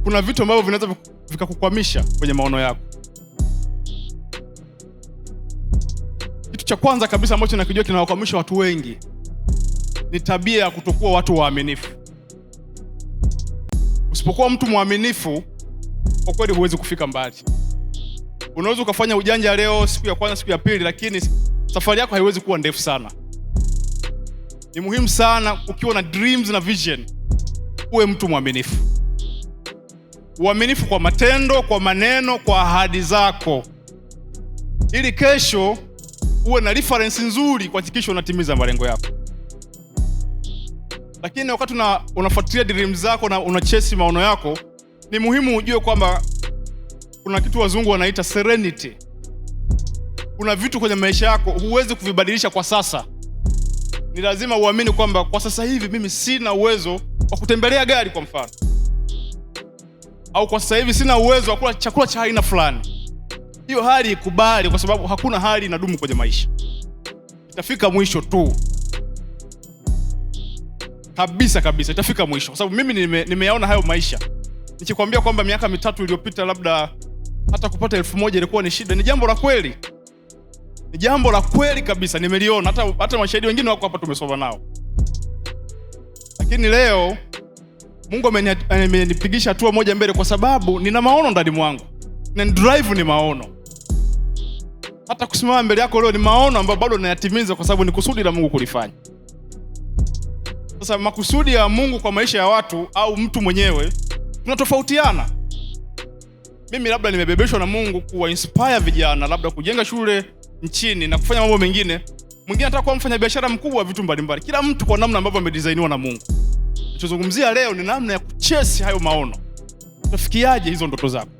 Kuna vitu ambavyo vinaweza vikakukwamisha kwenye maono yako. Kitu cha kwanza kabisa ambacho nakijua kinawakwamisha watu wengi ni tabia ya kutokuwa watu waaminifu. Usipokuwa mtu mwaminifu, kwa kweli huwezi kufika mbali. Unaweza ukafanya ujanja leo, siku ya kwanza, siku ya pili, lakini safari yako haiwezi kuwa ndefu sana. Ni muhimu sana ukiwa na dreams na vision, uwe mtu mwaminifu. Uaminifu kwa matendo, kwa maneno, kwa ahadi zako, ili kesho uwe na reference nzuri kuhakikisha unatimiza malengo yako. Lakini wakati unafuatilia dreams zako na unachase maono yako, ni muhimu ujue kwamba kuna kitu wazungu wanaita serenity. Kuna vitu kwenye maisha yako huwezi kuvibadilisha kwa sasa. Ni lazima uamini kwamba kwa sasa hivi mimi sina uwezo wa kutembelea gari kwa mfano, au kwa sasa hivi sina uwezo wa kula chakula cha aina fulani. Hiyo hali ikubali, kwa sababu hakuna hali inadumu kwenye maisha, itafika mwisho tu kabisa kabisa, itafika mwisho, kwa sababu mimi nimeyaona hayo maisha. Nikikwambia kwamba miaka 3 iliyopita labda hata kupata 1000 ilikuwa ni shida, ni jambo la kweli, ni jambo la kweli kabisa, nimeliona. Hata mashahidi wengine wako hapa, tumesoma nao. Lakini leo Mungu amenipigisha hatua moja mbele, kwa sababu nina maono ndani mwangu na drive ni maono. Hata kusimama mbele yako leo ni maono ambayo bado nayatimiza, kwa sababu ni kusudi la Mungu kulifanya. Sasa makusudi ya Mungu kwa maisha ya watu au mtu mwenyewe tunatofautiana. Mimi labda nimebebeshwa na Mungu kuwa inspire vijana, labda kujenga shule nchini na kufanya mambo mengine. Mwingine anataka kuwa mfanyabiashara mkubwa wa vitu mbalimbali. Kila mtu kwa namna ambavyo amedesigniwa na Mungu. Tunachozungumzia leo ni namna ya kuchase hayo maono. Utafikiaje hizo ndoto zako?